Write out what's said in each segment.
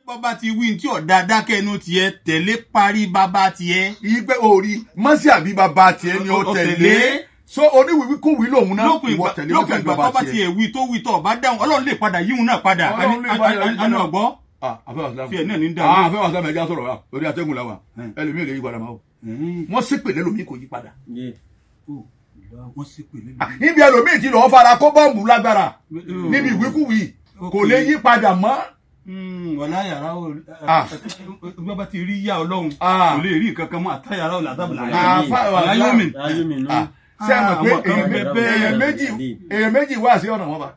Bọ́ba ti wí tí ọ̀dà dákẹ́nu tiẹ̀ tẹ̀lé parí bàbá tiẹ̀. Ìgbẹ́ orí mọ́sí àbí bàbá tiẹ̀ ni ó Ó tẹ̀lé. tẹ̀lé. So oníwìwíkúwìí lòun náà Lópin ìwọ ìgbà tẹ̀lé lópin mọ́sí àbí ìgbà bàbá tọ́ba tiẹ̀. tiẹ̀ wí tó wí tọ̀ bá dáhùn, Ọlọ́run lè padà yíhun náà padà. Ọlọ́run lè padà yíhun Àná náà. ọ̀gbọ́. Ah, àfẹ́ wàsílámù. Tiẹ̀ náà ní dàrú. Ah, àfẹ́ wàsílámù, ẹja sọ̀rọ̀ wa orí atẹ́gùn la wà. Ẹlòmíì ò lè yí padà máa o. Wọ́n ṣépè lẹ́lòmíì, kò yí padà. Wọ́n sì pè lẹ́nu. Ah, níbi ẹlòmíì ti lọ́ọ́ fara kó bọ́ǹbù lágbára níbi ìwíkúwìí, kò lè yí padà mọ́. Wàlá yàrá o. Ah. Bàbá ti rí yá Ọlọ́run Ah. kò lè rí nǹkan kan mọ́ àtá yàrá o làdàbà. Àfẹ́ Aláyọ̀mí. Ah, ṣé ẹ mọ̀ pé Ah, àwọn kan èèyàn bẹ bẹ́ẹ̀. èèyàn méjì wá sí ọ̀nà wọn bá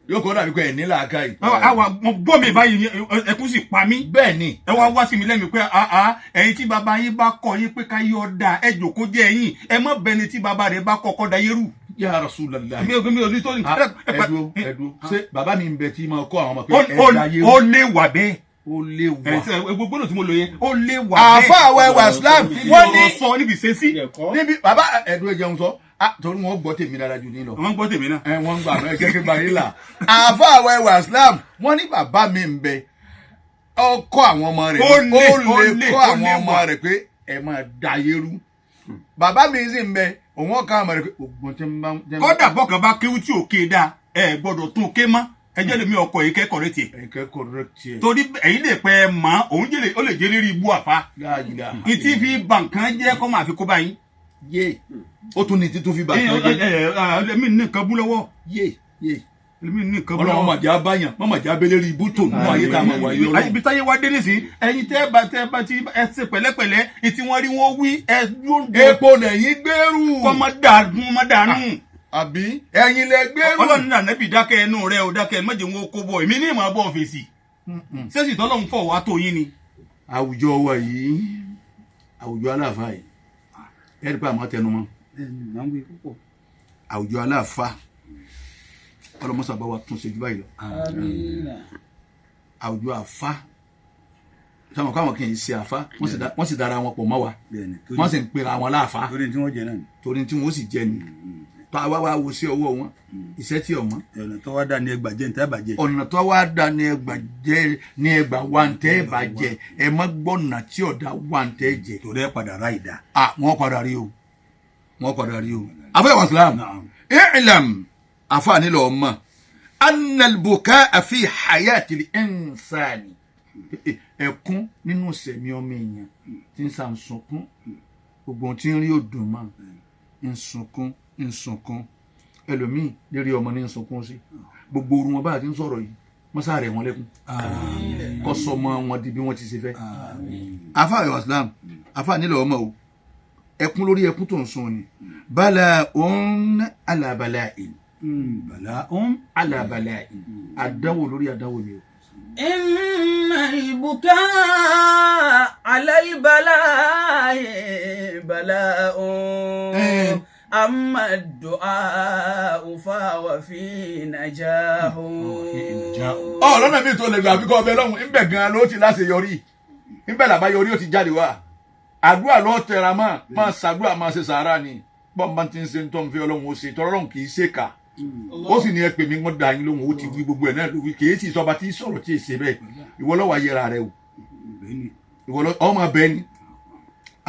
yóò kọ́ dàbí pé ẹ̀ ní làákàyè. Àwa mo gbọ́ mi báyìí, ẹkún sì pa mí. Bẹ́ẹ̀ ni. Ẹ wá wá sí mi lẹ́mìí pé àá ẹ̀yin tí bàbá yín bá kọ́ yín pé ká yọ da, ẹ jòkó jẹ́ ẹ̀yin, ẹ má bẹni tí bàbá rẹ̀ bá kọ́kọ́ da yẹ́rù. Ya Rasulullah. Mi ò ní tó ní. Ah, ẹ dúró, ẹ dúró, ṣé bàbá mi ń bẹ tí máa kọ́ àwọn ọmọ pé ẹ dáyé? Ó lè wà bẹ́ẹ̀. Ó lè wà. Ẹ gbogbo gbọ́dọ̀ tí mo lò yẹn, ó lè wà bẹ́ẹ̀. Àfa àwọn ẹwà Islam wọ́n ní sọ níbi ìṣesí. Níbi bàbá ẹ̀dùn ẹ̀jẹun sọ. Ah, torí wọn gbọ́ tèmi dára jù ní lọ. Wọ́n gbọ́ tèmi náà. Ẹ wọ́n ń gbà mọ́ ẹ̀jẹ̀ kí n bá yín là. Àfa àwọn ẹwà Islam wọ́n ní bàbá mi ń bẹ ọkọ àwọn ọmọ rẹ̀ Ó ó lè lè, kọ́ ó àwọn lè ọmọ wà. rẹ̀ pé ẹ máa dayé rú. Bàbá mi sì ń bẹ òun ọkọ àwọn ọmọ rẹ̀ pé ògùn tí ń bá ń. Kọ́dà bọ́kàn bá kéwú tí ò ké dáa, ẹ gbọ́dọ̀ tún ké mọ́, ẹjọ́ lèmi ọkọ̀ yìí kẹ́kọ̀ọ́ rẹ̀ tiẹ̀. Ẹ̀kẹ́ correct tiẹ̀. Torí ẹ̀yin lè pẹ́ ẹ mọ́ òun jẹ́lẹ̀, ó lè jẹ́ lérí ibú àfa. Láàyè. Ìtí fi bà nǹkan jẹ́ kọ́ máa fi kó báyìí. Yé, ó tún ní títún fi bà kan jẹ́. Ẹlẹ́mìí ní nǹkan bú lọ́wọ́. Yé yé. Ẹlẹ́mìí ní nǹkan bú Ọlọ́run lọ́wọ́. má jẹ́ abáyàn, má jẹ́ abẹ́lẹ́rì ibú tó nínú ayé tá a máa wáyé Ọlọ́run. Ibi táyé wá dé nísìnyí, ẹ̀yin tẹ́ bá ti ẹ ṣe pẹ̀lẹ́pẹ̀lẹ́, ìtí wọ́n rí wọ́n wí ẹ dúró. Epo lẹ́yìn gbèrú. Kọ́ má dànù, má dànù. Àbí ẹ̀yin lẹ gbèrú. Ọlọ́run náà nẹ́bí dákẹ́ ẹnu rẹ ò dákẹ́, má jẹ́ wọn kó bọ̀, èmi ní ìmọ̀ abọ́ fèsì sẹ́sì tọ́lọ́run fọ̀ wá tó yín ni. Àwùjọ wa yìí, àwùjọ aláàfáà yìí, ẹ̀rí pa àmọ́ tẹnumọ́ àwùjọ aláàfáà, ọlọmọsà bá wa tún ṣe jù báyìí lọ. Àwùjọ àfa sáwọn káwọn kì í ṣe àfa, wọ́n sì dára wọn pọ̀ mọ́ wa, wọ́n sì ń pera wọn láàfa. Torí tí wọ́n jẹ náà ni. Torí tí wọ́n sì jẹ ni tó àwa wá wo sí ọwọ́ wọn iṣẹ́ tí ọ̀wọ́n. Ọ̀nà tó wá dá ní ẹgbàá jẹ́ ní tẹ́ bàjẹ́. Ọ̀nà tó wá dá ní ẹgbà jẹ́ ní ẹgbà wa ń tẹ́ bàjẹ́, ẹ má gbọ́nà tí ọ̀dà wa ń tẹ́ jẹ. Torí ẹ padà ra ìdá. Ah, wọ́n padà rí o, wọ́n padà rí o. Afẹ́ wàsílám i'lam, afa nílò ọmọ annalbuka fi hayati insani, ẹkún nínú sẹ̀mí ọmọ èèyàn tí ń sàn sunkún, gbogbo ohun tí ń rí òdùn mọ́ ń sunkún, ń sunkún. Ẹlòmíì lérí ọmọ ní ń sunkún sí gbogbo orun wọn báyà tí ń sọ̀rọ̀ yìí, mọ́sá rẹ̀ wọ́n lẹ́kún kọ́ sọmọ wọn di bí wọ́n ti ṣe fẹ́. Afa islam, afa nílò ọmọ o, ẹkún lórí ẹkún tó ń sun ni bala òun alabala ìn. Bàlá òun. Alabala ìn, àdánwò lórí àdánwò ni o. إن البكاء على البلاء بلاء، أما الدعاء فهو في نجاح. Ọ lọ́nà mi tó lè gbà àfikọ́ ọbẹ̀ lọ́hùn ńbẹ̀ gan-an ló ti láṣeyọrí, ńbẹ̀ làbáyọrí ó ti jáde wá. Àdúrà lọ́ọ́ tẹra mọ́, máa ṣàdúrà, máa ṣe sàárà ni. Bọ́n bá ti ń ṣe ń tọ́ ń fi Ọlọ́run ó ṣe tọ́rọ́ Ọlọ́run kì í ṣe kà ó sì ní ẹ pè mí, wọ́n da yín lóhùn. Ó ti wí gbogbo ẹ̀ náà ló wí, kì í sì sọba tí sọ̀rọ̀ tí ì ṣe bẹ́ẹ̀. Ìwọ lọ́wọ́ ayẹra rẹ o, ìwọ lọ́ ọmọ bẹ́ẹ̀ ni.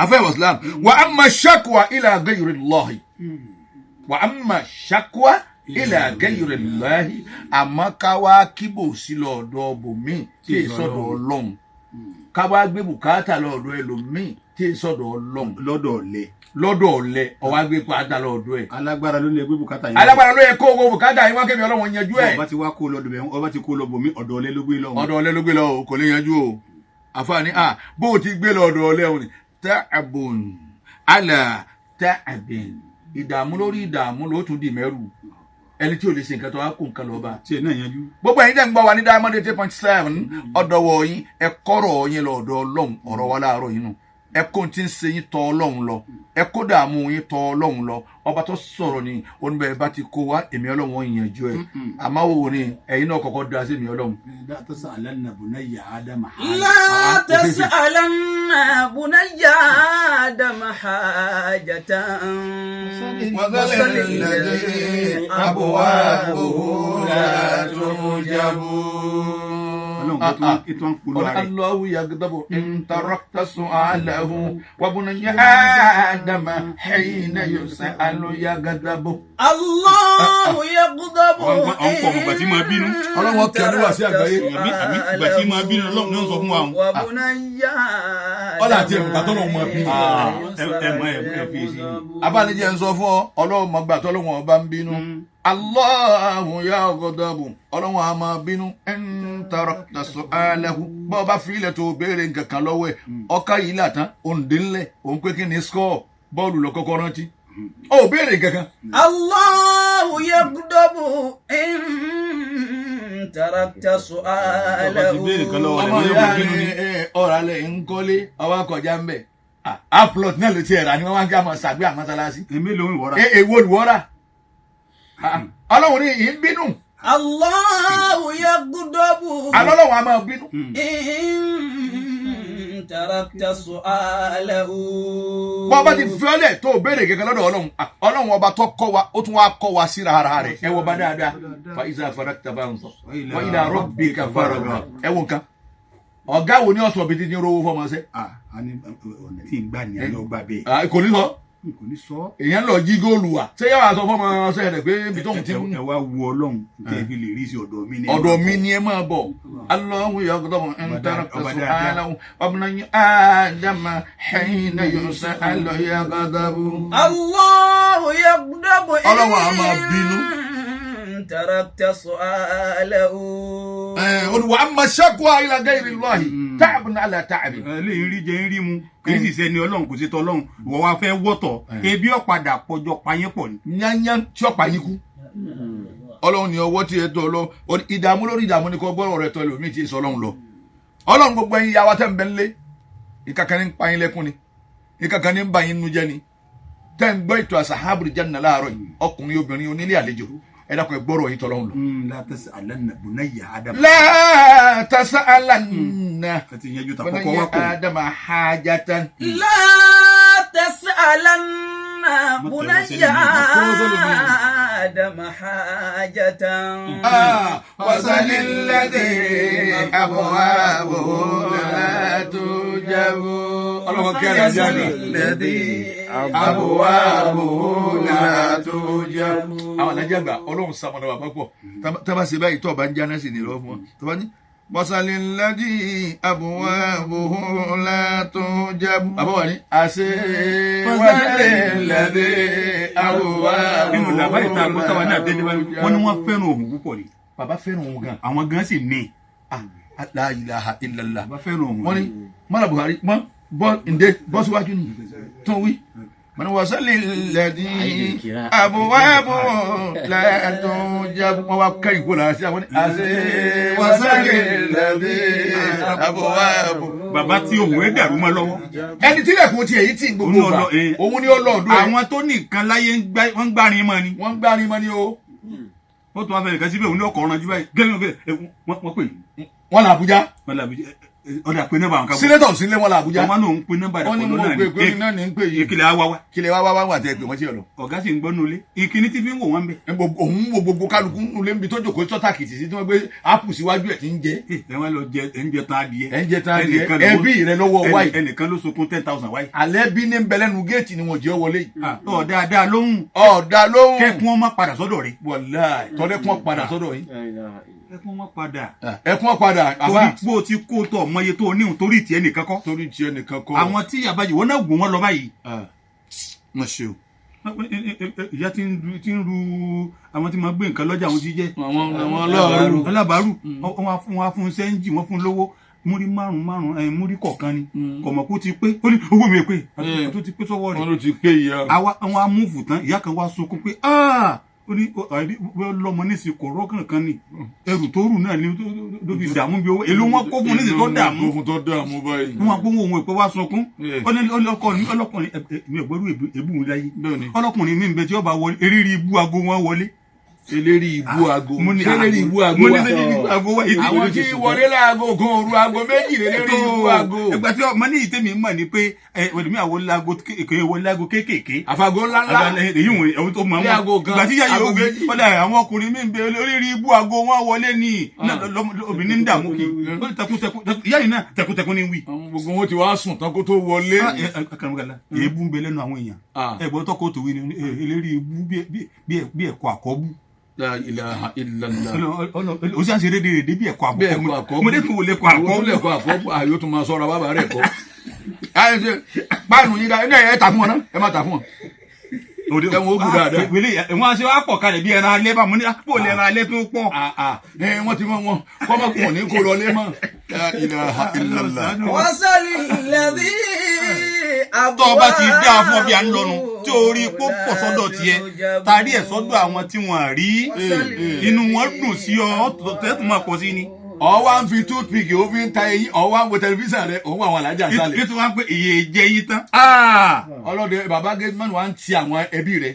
Afẹ́ wàsílám wa amma shakwa ila ghayri Allahi, wa amma shakwa ila ghayri Allahi, àmọ́ ká wá kíbò sí lọ́dọ̀ bòmíì tí ì sọ̀dọ̀ Ọlọ́run, ká wá gbé bùkátà lọ́dọ̀ ẹlòmíì tí ì sọ̀dọ̀ Ọlọ́run. Lọ́dọ̀ ọ̀lẹ. Lọ́dọ̀ ọ̀lẹ, ọwá gbé pátá lọ́dọ̀ ẹ̀. Alágbára ló ní ẹgbẹ́ bùkátà yẹn. Alágbára ló yẹ kó owó bùkátà yín wá kémi Ọlọ́run yanjú ẹ̀. Ọba ti wá kó lọ dùbẹ̀, ọba ti kó lọ bòmí, ọ̀dọ̀ ọ̀lẹ ló gbé lọ. Ọ̀dọ̀ ọ̀lẹ ló gbé lọ o, kò lè yanjú o. Àfààní à bó o ti gbé lọ ọ̀dọ̀ ọ̀lẹ òní ta'abun ala ta'abin, ìdààmú lórí ìdààmú ló tún di mẹ́rù ẹni tí ò lè ṣe nǹkan tó wá kó nǹkan lọ bá. Tí ẹ náà yanjú. Gbogbo ẹ̀yin tẹ́ ń gbọ́ wa ní Diamond 88.7, ọ̀dọ̀wọ̀ yín, ẹ kọ́rọ̀ yín lọ ọ̀dọ̀ Ọlọ́run. Ọ̀rọ̀ wa láàárọ̀ yín nù, ẹ kó tí ń ṣe yín tọ̀ Ọlọ́run lọ, ẹ kó dààmú yín tọ̀ Ọlọ́run lọ. Ọba tó sọ̀rọ̀ ni oníbẹ̀rẹ̀ bá ti kó wa, èmi Ọlọ́run ó yanjú ẹ̀. Àmọ́ wo ni ẹ̀yin náà kọ́kọ́ da sí èmi Ọlọ́run. لا تسألن بني آدم. لا تسألن بني آدم حاجة وسل الذي أبوابه لا تحجب. Ọlọ́run. Ọlọ́run tó Ah, ah. ń tó ń polówó Ọ̀nà rẹ̀. Allahu yaghdabu in tarakta su'alahu wa bunayya Adama hina yus'alu yaghdabu. Allahu yaghdabu. Ọ̀n kọ̀ ọ̀gbà tí máa bínú. Ọlọ́run ọkẹ́ ló wà sí àgbáyé. Àmì àmì ìgbà tí máa bínú Ọlọ́run ló ń sọ fún wa. Wa bunayya Ọlá àti ẹ̀mùgbà tọ́lọ́run máa bínú. Ah, ẹ mọ ẹ fi sí i. Abánijẹ́ ń sọ fún ọ, Ọlọ́run mọ̀gbà tọ́lọ́run ọba ń bínú. Allahu yaghdabu, Ọlọ́run á máa bínú. In tarakta su'alahu, bọ́ ọ bá fi ilẹ̀ tó béèrè nǹkan kan lọ́wọ́ ẹ̀, ọkà yìí là tán, òǹdè ńlẹ̀, òun pé kí ni score bọ́ọ̀lù lọ kọ́kọ́ rántí. Ó béèrè nǹkan kan. Allahu yaghdabu in tarakta su'alahu. Ọba ti béèrè kan lọ́wọ́ rẹ̀ Ọmọ ní ìyá ọmọ bínú ni. ọ̀rọ̀ alẹ́ ń kọ́lé ọwọ́ akọjá ń bẹ̀. Aplot náà ló ti ẹ̀rà ni wọ́n wá ń kí a máa ṣàgbé àmọ́sálásí. Èmi ló ń wọ́ra. Èwo olùwọ́ra? Ọlọ́run ní ìyín bínú. Allahu yaghdabu Alọ́lọ́run á máa bínú. in tarakta su'alahu. Bọ́ ọba ti fi ọ́lẹ̀ tó o béèrè kankan lọ́dọ̀ Ọlọ́run. Ah, Ọlọ́run ọba tó kọ́ wa, ó tún wá kọ́ wa síra ara rẹ̀. Ẹ wọ bá dáadáa. Fa iza faragta fansab. Wa ila rabbika farghab. Ẹ wo nǹkan. Ọ̀gá wo ni ọ̀sán bíi ti ń rówó fọmọ sẹ́? Ah, a ní ọ̀nà tí ń gbà ní àná ọgbà bẹ́ẹ̀. Ah, kò ní sọ. N kò ní sọ. Èèyàn lọ jí góòlù wa. Ṣé yàrá sọ fọmọ sẹ́ rẹ̀ pé ibi tóun ti ń Ẹ wá wo Ọlọ́run tẹ́ fi lè rí sí ọ̀dọ̀ mi ní. ọ̀dọ̀ mi ni ẹ máa bọ̀. Allahu yaghdabu in tarakta Ọba dáadáa. su'alahu wa bunayya Adama hina yus'alu yaghdabu. Allahu yaghdabu Ọlọ́run á máa bínú. in tarakta su'alahu. Olùwà amma shakwa ila ghayri Allahi ta'abun ala ta'abin. Eléyìí ń rí jẹ ń rí mu kì í sì sẹ́ni Ọlọ́run kò sí tọ́lọ́run ìwọ wa fẹ́ wọ́tọ̀ ebi ọ̀padà pọ̀jọ payín pọ̀ ni. Yányán tí ọ̀pá yín kú. Ọlọ́run ni ọwọ́ tí ẹ tọ́ lọ. Ìdààmú lórí ìdààmú ni kò gbọ́rọ̀ rẹ tọ́ ẹlòmíì tí ì sọ Ọlọ́run lọ. Ọlọ́run gbogbo ẹ̀yin ìyá wa tẹ́ ń bẹ ńlé. Ìkankan ní ń pa yín lẹ́kún ni. Ìkankan ní ń bà yín nu jẹ́ ni. Tẹ́ ń gbọ́ ètò Ashabul Janna láàárọ̀ yìí. Ọkùnrin obìnrin onílé àlejò. Ẹ dákun ẹ gbọ́rọ̀ yín tọ́lọ́run lọ. La tas'alanna bunayya Adama. La tas'alanna Ẹ ti yanjú ta kọ́kọ́ bunayya wá kò. Adama hajatan. La tas'alanna bunayya Adama hajatan. Ah, wasal alladhi abwabuhu la tujabu. Ọlọ́run kí ẹ̀rọ ajá mi. Abwabuhu la tujabu. Àwọn alájà àgbà Ọlọ́run sàmọ̀nà bàbá pọ̀. Tábà ṣe báyìí tó ọba ń jáná sí ni lọ́wọ́ fún wọn. Tọ́ba ní wasal alladhi abwabuhu la tujabu. Bàbá wa ní àṣẹ wasal alladhi abwabuhu. Nínú làbá ìta àgbọ̀tá wa náà tẹ́lẹ̀ wáyé wọ́n ní wọ́n fẹ́ràn òun púpọ̀ ni. Bàbá fẹ́ràn òun gan. Àwọn gan sì ní. Ah, la ilaha illallah. Bàbá fẹ́ràn òun. Wọ́n ní mọ́lá Buhari mọ́ bọ́ ǹdẹ́ bọ́ síwájú ni tó wí. Wọ́n ní wasali lẹ́dí abuwabu lẹ́tún jẹ́ wọ́n wá kẹ́yìn kó lára sí àwọn ní àṣẹ wasali lẹ́dí abuwabu. Bàbá tí òun ẹ̀ dàrú mọ́ lọ́wọ́. Ẹni tí ilẹ̀kùn tiẹ̀ yìí tì ń gbogbo Òun gbà lọ, eh. òun ni ó lọ ọ̀dọ̀ ẹ̀. Àwọn tó ní nǹkan láyé wọ́n ń gbárin mọ́ ni. Wọ́n ń gbárin mọ́ ni o. Ó tún wá fẹ́ nìkan síbẹ̀ òun ní ọkọ̀ ọ̀ràn jù báyìí. Gẹ́gẹ́ bí wọ́n pè é. Wọ́n là Àbújá. Wọ́n làbí ọ̀dà pé nọ́mbà àwọn kan. Sínétọ̀ sílé wọn là Àbújá. Wọ́n náà ń pe nọ́mbà rẹ̀ Wọ́n ní pọ̀ mo lọ́nà pè pé náà ní ń pè yìí. Ìkìlẹ̀ àwa wa. Kílẹ̀ wá wá wá wà tẹ́ pé wọ́n ti ẹ̀ lọ. Ọ̀gá sì ń gbọ́ nulẹ̀. Ìkíní tí fi ń wò wọ́n bẹ̀. Òun wo gbogbo kálukú ń lé níbi tó jòkó sọ́tàkìtì sí tí wọ́n gbé ápù síwájú ẹ̀ tí ń jẹ. Ẹ wá lọ jẹ ẹ ń jẹ tán adìyẹ. Ẹ ń jẹ tán adìyẹ. Ẹnìkan ló- Ẹbí rẹ lọ́wọ́ wáyé. Ẹnìkan ló sunkún 10,000 wáyé. Alẹ́ bí ní ń bẹ lẹ́nu géètì ni wọ́n jẹ́ wọlé yìí. Ọ̀ dáadáa lóhùn. Ọ̀dà lóhùn. Kẹ́kun ọmọ padà sọ́dọ̀ rẹ̀. Wàláì tọ́lẹ́kùn padà sọ́dọ̀ yín. Kẹ́kun ọmọ padà. Ẹkún padà àbá. Torí bó o ti kó tọ̀ mọye tó o níhùn torí tiẹ̀ nìkan kọ́. Torí tiẹ̀ nìkan kọ́. Àwọn tí àbájì wọn náà gùn wọn lọ báyìí. Wọ́n ṣe o. Ìyá tí ń ru àwọn tí máa gbé nǹkan lọ́jà àwọn tí jẹ́. Àwọn ọlọ́ọ̀rù. Alábàárù wọ́n á fún sẹ́ńjì wọ́n fún lówó múrí márùn márùn ẹ̀ múrí kọ̀ọ̀kan ni kọ̀mọ̀ kó ti pé ó ní owó mi pé tó ti pé sọ́wọ́ rẹ̀ Wọ́n ló ti pé ìyá. àwa àwọn amúfù tán ìyá kan wá sunkún pé "Ah!" ó ní lọmọ nísìnyí kò rọ́kàn kan ni ẹrù tó rù náà ni ló fi dààmú bí owó èló wọn kó fún nísìnyí tó dààmú Kó fún tó dààmú báyìí. wọn gbóhùn òun ìpè wá sunkún Yeah. ó ní ọlọkùnrin mi ò gbọ́dọ̀ èbú mi láyé Bẹ́ẹ̀ni. ọlọkùnrin mi ń bẹ tí ó bá wọlé eríri ibú aago wọn wọlé Eléri ibú aago. Mo ní Ṣé eléri ibú aago mo ní wa? sẹ́ni ibú aago wa. Àwọn tí wọlé láago kan òru aago 2 lérí ibú aago. Ìgbà tí ọmọ ní ìtẹ́mi mọ̀ ni pé ẹlòmíì àwọn láago kékeré wọlé láago kéékèèké. Àfàgò ńlá ńlá. Èyí wọn ẹ̀wọ̀n tó mọ̀ Ní aago kan, ìgbà tí yáyọ aago wí méjì. wọ́n dà àwọn ọkùnrin mi ń bẹ lórí ibú aago wọn wọlé ní obìnrin ń dààmú kí ó ní tẹkùtẹkù ìyá yìí náà tẹkùtẹkù ní wí. Àwọn gbogbo wọn ti wá sùn tán kó tó wọlé. Akàràmọ́gàlá èébú ń bẹ lẹ́nu àwọn èèyàn ẹ̀gbọ́n tọkọ tó wí ni eléré ibú bí ẹ̀kọ́ àkọ́bù. La ilaha illallah. O sì à ń ṣe rédèrèdè bí ẹ̀kọ́ Bí ẹ̀kọ́ àkọ́bù. àkọ́bù. Mo dé tún wọlé ẹ̀kọ́ Owó tún lè àkọ́bù. kọ́ àkọ́bù. Àyò tún máa sọ̀rọ̀ bàbá rẹ̀ kọ́. Páànù yín dá ẹ ta fún wọn náà ẹ má ta fún wọn. Ẹ̀wọ̀n ó gùn dáadáa. Wele ẹ̀wọ̀n aṣọ àpọ̀ kalẹ̀ bí ẹran alẹ́ bá mo ní àpò lè ẹran alẹ́ tó pọ̀. Ẹ wọ́n ti mọ wọn kọ́mọkùnrin ní kó lọlé mọ́. La ilaha illallah. وصل الذي Tọ́ ọ bá ti dá a fún ọ bí a ń lọnu tí o rí ipò pọ̀ sọ́dọ̀ tiẹ̀ tarí ẹ̀ sọ́dọ̀ àwọn tí wọ́n rí inú wọn dùn sí ọ tẹ́tù máa pọ̀ sí ni. Ọwọ́ à ń fi toothpick ó fi ń ta eyín, ọwọ́ à ń wo tẹlifíṣàn rẹ, òun wà àwọn alájà sálẹ̀. Ètò wa ń pè iye jẹ yín tán. Ọlọ́dẹ bàbá gateman wa ń ti àwọn ẹbí rẹ.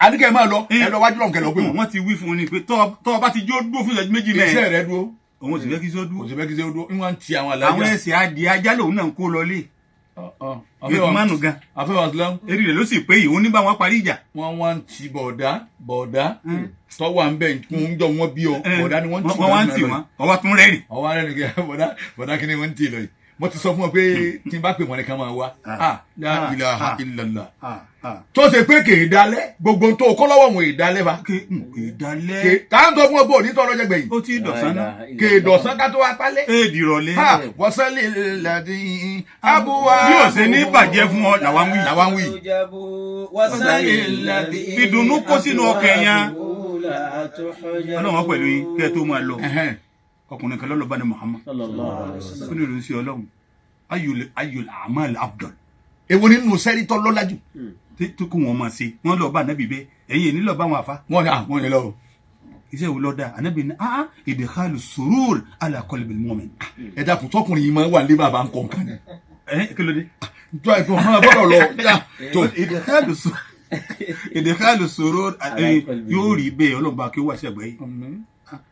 Adíkẹ́ máa lọ ẹ lọ wájú lọ́nkẹ́ lọ pé wọ́n. Wọ́n ti wí fún un ni pé tọ́ ọ bá ti jó dúró fún ìṣẹ́jú méjì Iṣẹ́ mẹ́rin. rẹ dúró. Òun sì fẹ́ kí sọ́ Kò dúró. sí fẹ́ kí ṣe ó dúró. Wọ́n ń ti àwọn alájà. Àwọn ẹsẹ̀ adìẹ ajá lòun náà ń kó lọlé. Gateman gan. Afẹ́wà Islam. Eré rẹ̀ ló sì pé ìhun ní bá wọn parí ìjà. Wọ́n wá ń ti bọ̀dá bọ̀dá tọ́wọ́ à ń bẹ̀ ń jọ wọ́n bí ọ bọ̀dá ni wọ́n ń tì Wọ́n wá ń tì wọ́n ọwọ́ tún rẹ́rìn. Ọwọ́ rẹ̀ nìkan bọ̀dá bọ̀dá kí ni wọ́n ń tì lọ yìí. Mo ti sọ fún ọ pé tí n bá pè wọ́n nìkan máa wá. La ilaha illallah. Tó ṣe pé kè é dalẹ̀ gbogbo tó kọ́ lọ́wọ́ wọn è dalẹ̀ fa. Kè é dalẹ̀. Tá à ń sọ fún ọ pé òní tọrọ jẹ gbẹ̀yìn. Ó ti dọ̀sán náà. Kè é dọ̀sán ká tó wá pálẹ̀. Éèdì ìrọ̀lẹ́. Wọ́sẹ̀lẹ̀ lẹ́dí abúwá. Bí ó ṣe ní bàjẹ́ fún ọ làwa ń wí. Làwa ń wí. Ìdùnnú kó sínú ọkàn yẹn. Ọlọ́run pẹ̀lú yín kẹ́ ẹ tó máa lọ. Ọkùnrin kan lọ́lọ́ bá ní Muhammad. Ó ní ìròyìn sí Ọlọ́run. Ayul amal afdal. Èwo nínú sẹ́rí tọ́ lọ́lá jù. Tó kó wọn máa ṣe. Wọ́n lọ bá ànábì bẹ́ẹ̀. Ẹ̀yin èní lọ bá wọn àfa. Wọ́n ní àwọn yẹn lọ. Iṣẹ́ wo ló dáa? Ànábì ní idkhalu surur ala qalbil mu'min. Ẹ dákun tọkùnrin yìí máa ń wà ní bàbá ń kọ̀ nǹkan ni. Ẹ kí ló dé? Tó ẹ̀ tó máa bọ̀rọ̀ lọ. Tó Idkhalu surur yóò rí bẹ́ẹ̀ Ọlọ́run bá kí ó wá sí àgbáyé.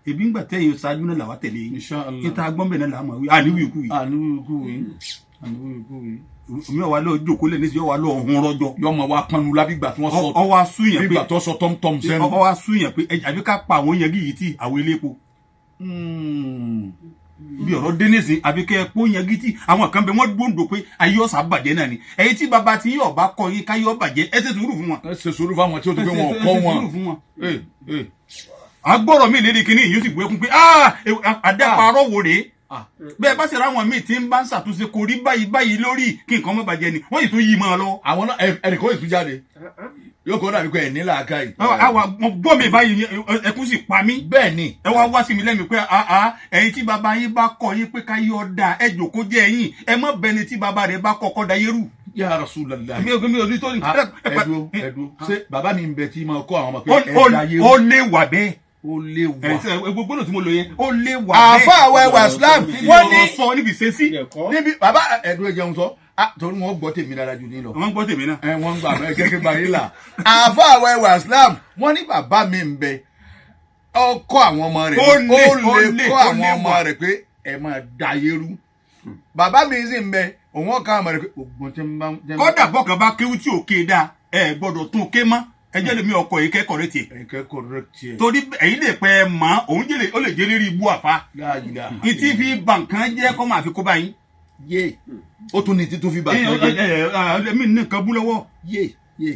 Ebi ń gbà tẹ́yìn ṣáájú náà làwa tẹ̀lé yín. Insha Allah. Níta gbọ́n bẹ́ẹ̀ náà làá mọ̀ wí. Àníwì ikú yìí. Àníwì Omi ọ̀wá lọ jókòó lẹ̀ nísìnyí ọ̀wá lọ ọ̀hún rọ́jọ́. Yọmọ wa pọnnu la bígbà tí wọ́n sọ Ọwọ́ asúnyàn pé bígbà tó sọ tọ́mtọ́m sẹ́nu. Ọwọ́ asúnyàn pé àbí ká pa àwọn yẹn yìí tí àwọn elépo. Bí ọ̀rọ̀ dé nísìn àbí kẹ́ ẹ pọ́ yẹn gítì àwọn kan bẹ wọ́n gbóǹdò pé ayé ọ̀sà bàjẹ́ náà ni. Ẹ̀yin tí bàbá tí yín ọ̀bá kọ yín káyé ọ̀ bàjẹ́ ẹ ṣe sùúrù fún wọn. Ẹ ṣe sùúrù fáwọn tí ó ti pé wọn Ẹ kọ́ ṣe wọn. sùúrù fún wọn. Agbọ́rọ̀ mi lérí kinní yìí ó sì gbé kún pé àdàparọ́ wo rèé. Bẹ́ẹ̀ bá sì ráwọn míì tí ń bá ń ṣàtúnṣe kò rí báyìí báyìí lórí kí nǹkan má bàjẹ́ ni wọ́n sì tún yí mọ́ ọ lọ. Àwọn náà ẹnìkan ìtú jáde yóò kọ́ dàbí pé ẹ̀ ní làákà yìí. Àwa mo gbọ́ mi báyìí ẹkún sì pa mí. Bẹ́ẹ̀ ni. Ẹ wá wá sí mi lẹ́mìí pé ẹ̀yin tí bàbá yín bá kọ́ yín pé ká yọ da ẹ jòkó jẹ́ ẹ̀yin ẹ má bẹni tí bàbá rẹ̀ bá kọ́kọ́ da yẹ́rù. Ya Rasulullah. Mi ò mi ò ní tó ní. Ẹ dúró ẹ dúró ṣé bàbá mi ń bẹ tí máa kọ́ àwọn ọmọ pé ẹ da yẹ́rù. Ó lè wà bẹ́ẹ̀. Ó lè wà. Gbogbo náà tí mo lò yẹn ó lè wà bẹ́ẹ̀. Àfa àwọn ẹwà Islam wọ́n ní sọ níbi ìṣesí. Níbi bàbá ẹ̀dùn ẹ̀jẹun sọ torí wọn gbọ́ tèmi dára jù ní lọ. Wọ́n gbọ́ tèmi náà. Ẹ wọ́n ń gbà mẹ́ kẹ́kẹ́ bá yín là. Àfa àwọn ẹwà Islam wọ́n ní bàbá mi ń bẹ ọkọ àwọn ọmọ rẹ̀ Ó lè kọ́ àwọn ọmọ rẹ̀ pé ẹ máa da yẹ́rú. Bàbá mi sì ń bẹ òun ọkọ àwọn ọmọ rẹ̀ pé ògùn tí ń bá. Kọ́dà bọ́kàn bá kéwú tí ò ké dáa ẹ gbọ́dọ̀ tún ké mọ́ ẹjẹ́ lèmi ọkọ̀ yìí kẹ́kọ̀ọ́ rẹ̀ tiẹ̀. Ẹ̀kẹ́ correct tiẹ̀. Torí ẹ̀yin lè pẹ́ ẹ mọ́ òun jẹ́lẹ̀ ó lè jẹ́ lérí ibú àfa. Ìtí fi bà nǹkan jẹ́ kọ́ máa fi kó báyìí. Yé ó tún ní títún fi bà nǹkan jẹ́. Ẹ̀mí ní nǹkan bú lọ́wọ́. Yé yé.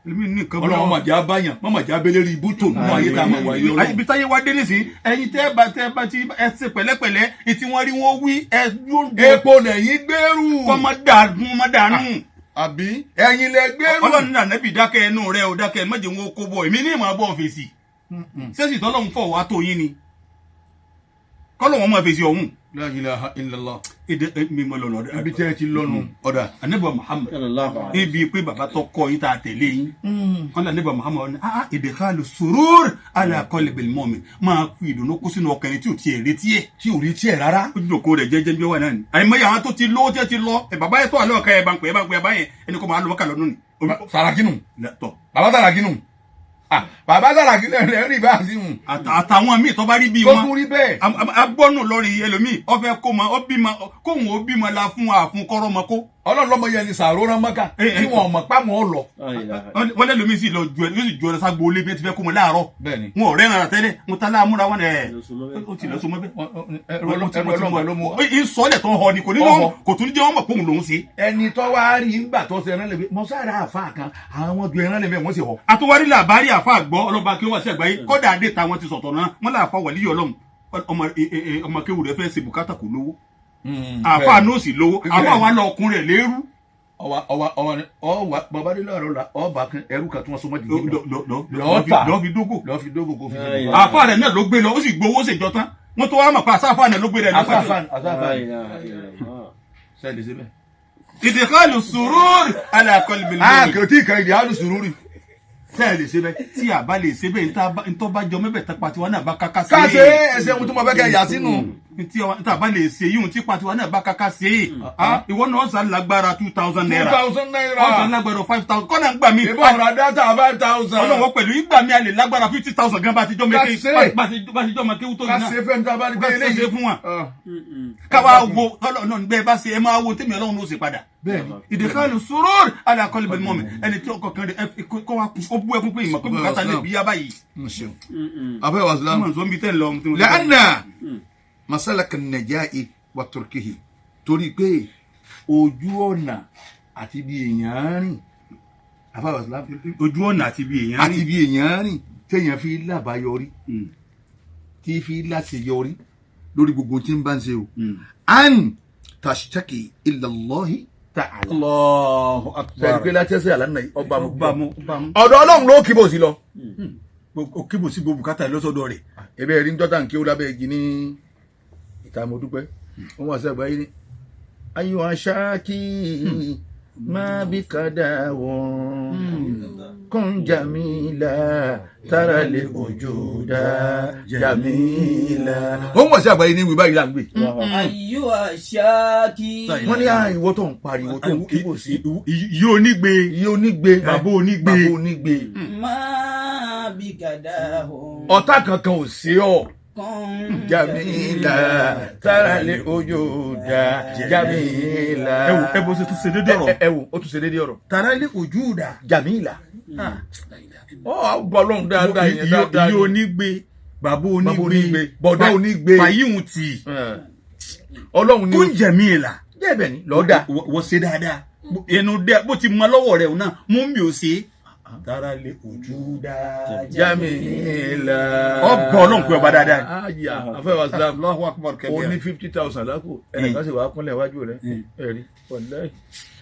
Ẹ̀mí ní nǹkan bú Ọlọ́run lọ́wọ́. màjá báyàn màjá abẹ́lé rí ibú tó nínú ayé tá a máa wáyé Ọlọ́run. Ibi táyé wá dé nísìnyí ẹ̀yin tẹ́ bá tẹ́ bá ti ẹ ṣe pẹ̀lẹ́pẹ̀lẹ́ ìtí wọ́n rí wọ́n wí ẹ dúró. Epo lẹ́yìn gbèrú. Kọ́ mọ́ dànù mọ́ dànù. Àbí ẹ̀yin lẹ gbèrú. Ọlọ́run náà nẹ́bí dákẹ́ ẹnu rẹ ò dákẹ́ mọ́jẹ̀ wọn kó bọ̀ èmi ní ìmọ̀ abọ́ fèsì. Sẹ́sì tọ́lọ́run fọ̀ wá tó yín ni kọ́lọ́run máa fèsì ọ̀hún. La ilaha illallah. Èdè mi mọ lọ́nà ọ̀dà. Ibi tẹ́ ẹ ti lọ́nu ọ̀dà. Ànábì Muhammad ibi pé bàbá tó kọ́ yín tá a tẹ̀lé yín. Kọ́lá ànábì Muhammad ní idkhalu surur ala qalbil mu'min máa fi ìdùnnú kó sínú ọkàn ẹni tí ò tiẹ̀ retí ẹ̀. Tí ò rí tiẹ̀ rárá. Ó jókòó rẹ̀ jẹ́jẹ́ bí ó wà náà ni. Àìmọye àwọn tó ti lówó tí ẹ ti lọ ẹ bàbá yẹn tó àlọ́ ọ̀ka ẹ bá ń pè ẹ bá ń pè ẹ bá yẹn ẹni kò máa lọ mọ́kà lọ́dún ni. Sàràkínù. Tọ̀. Bàbá Sàràkínù. Bàbá Sàràkí lẹ́rìn rìn bá sí hùn. Àtàwọn míì tó bá rí bíi Tó wọn tún rí bẹ́ẹ̀. Agbọ́nù lórí ẹlòmíì, ọfẹ́ kó ma ó bímọ, kóhun ó bímọ la fún àfún kọ́rọ́ mọ kó. Ọlọ́run lọ́mọ yẹn ni sàrò rán mọ́kà tí wọn mọ̀ pa wọn lọ. Wọ́n lẹ́lòmíì sì lọ ju ẹ, yóò sì ju ẹ ságbó olé bí ẹ ti fẹ́ kó mọ láàárọ̀. Bẹ́ẹ̀ni. Wọn ò rẹ́ran rà tẹ́lẹ̀, mo ta láàmúra wọn ẹ̀, ó ti lọ sọ mọ́ bẹ́ẹ̀. Ẹrú Ọlọ́run ló mú wa. Ìsọ̀lẹ̀ tó ń họ ni kò ní Ọ̀họ́. lọ́wọ́, kò tún ní jẹ́ wọ́n mọ̀ póun lòún ṣe. Ẹni tó wá rí ńgbà tó ṣe ẹran lè fi mọ sára àfa kan, àwọn ju ẹran lè fẹ́ wọ́n sì họ. Àtúwárí làbárí àfa àgbọ̀ ọlọ́ba kí wọ́n ṣe àgbáyé kọ́dà adé ta wọn ti sọ̀tọ̀ náà, wọ́n láàfa wàlíyọ̀ ọlọ́run, ọmọ ọmọ kéwù rẹ̀ fẹ́ ṣe bùkátà, kò lówó, àfa náà sì lówó, àfa wa lọ ọkùnrin rẹ̀ lérú. Ọwa ọwa ọwa ni ọwa bàbá délé ọ̀rọ̀ la ọba kan ẹrú kan tí wọ́n so mọ́ dìde lọ lọ lọ Lọ́ọ́ tà. lọ́ fi dógò. Lọ́ọ́ fi dógò kó fi dógò. Àfa rẹ̀ náà ló gbé lọ, ó sì gbowó ṣèjọ tán, wọ́n tó wá mọ̀ pé àsáfà náà ló gbé rẹ̀ lọ́pàá. Asáfà asáfà sẹ́ẹ̀lì síbẹ̀. Ìdíkàlù sùúrù alákọ̀ọ́lì A kò tí ì kan ìdí àlù sùúrù sẹ́ẹ̀lì síbẹ̀. Tí a bá lè ṣe bẹ́ẹ̀, ntọ́ bá jọ mẹ́bẹ̀ẹ́ tán pati wa náà bá káká sí. Ká ṣe ẹsẹ̀ ohun tó mọ̀ fẹ́ kẹ́ yà sínú. Tí a bá lè ṣe yíhun tí pati wa náà bá káká sí. Ìwọ náà ọ̀sán lágbára 2,000 two naira. thousand naira. Ọ̀sán lágbára 5,000 kọ́nà ń gbà mí. Ìbọn ọ̀rọ̀ dátà 5,000. Ọlọ́wọ́ pẹ̀lú ìgbà mi a lè lágbára 50,000 gan bá ti jọ́ Ká mẹ́kẹ́ ṣe. bá ti jọ́ mẹ́kẹ́ tó Ká yìí náà. ṣe fẹ́mi tá a bá ní pé Ká ṣe eléyìí. fún wa. Ah. Káwa wo ọlọ́run bẹ́ẹ̀ bá ṣe, ẹ máa wo tèmi, ọlọ́run ló ṣe padà. Bẹ́ẹ̀ni. Ìdíkàlù sùúrù alákọ̀ọ́lì bẹ̀rẹ̀ mọ́mi ẹni tí ọkọ̀ kan rẹ̀ kọ́ wa ó bú ẹkún pé ìmọ̀ pé bùkátà lè bí yá báyìí. N ṣeun. Afẹ́ wa silamu. Ọmọ nzọ́nbi tẹ́ ń lọ. Lẹ́nà masalaka najai wa turkihi, torí pé ojú ọ̀nà àti bí èèyàn rìn, afẹ́ wa silamu. Ojú ọ̀nà àti ibi èèyàn Àti bí èèyàn rìn téèyàn fi lábàáyọrí, tí fi láṣeyọrí lórí gbogbo tí ń bá ń ṣe o, an tashtaki ila Allahi ta'ala. Allahu Sẹ́ni akbar. pé látẹ́sẹ̀ àlànà yìí ọba mu. Ọba mu, ọba mu. Ọ̀dọ̀ Ọlọ́run ló kí bò sí lọ. O kíbo sí gbogbo bùkátà lọ́sọ̀dọ̀ rẹ̀. Ebe rí njọ́tà ń kí ó lábẹ́ igi ní ìta, mo dúpẹ́ wọ́n wá sí àgbáyé ní. Ayọ̀ aṣáàkì má bí kàdá wọn kún jàmílà tára lè ojú dá jàmílà. Wọ́n wá sí àgbáyé ní ìwé báyìí là ń gbé. أيها الشاكي Wọ́n ní ìwọ tó ń pariwo tó ń kíbò sí. Iye onígbe. Iye onígbe. Bàbá onígbe. Bàbá onígbe. ما بك داء Ọ̀tá kankan ò sí ọ. كن Jamila tara lè ojú da Jamila. Ẹ wo, ẹ bó ṣe tún ṣe déédéé ọ̀rọ̀. Ẹ wo, ó tún ṣe déédéé ọ̀rọ̀. Tara lè ojú dà. Jamila. Ọ gbọ́ lóhùn dáadáa yẹn dáadáa. Iye onígbe. Bàbá Bàbá onígbe. onígbe. Bọ̀dá onígbe. Fàyíhun tì. Ọlọ́run ni. Kún jẹ̀mí là. Jẹ́bẹ̀ ni lọ́dà. Wọ́n ṣe dáadáa. Ẹnu dẹ́ bó ti mọ lọ́wọ́ rẹ̀ náà mú mi ò ṣe. Tara lè ojú dà. Jamila. Ọgbà Ọlọ́run pé ọba dáadáa. Aya afẹ́ wa Islam. Allahu akbar O ní 50,000 lápò. Ẹnìkan sì wá kúnlẹ̀ wájú rẹ̀. Ẹ̀rí. Wàláhì.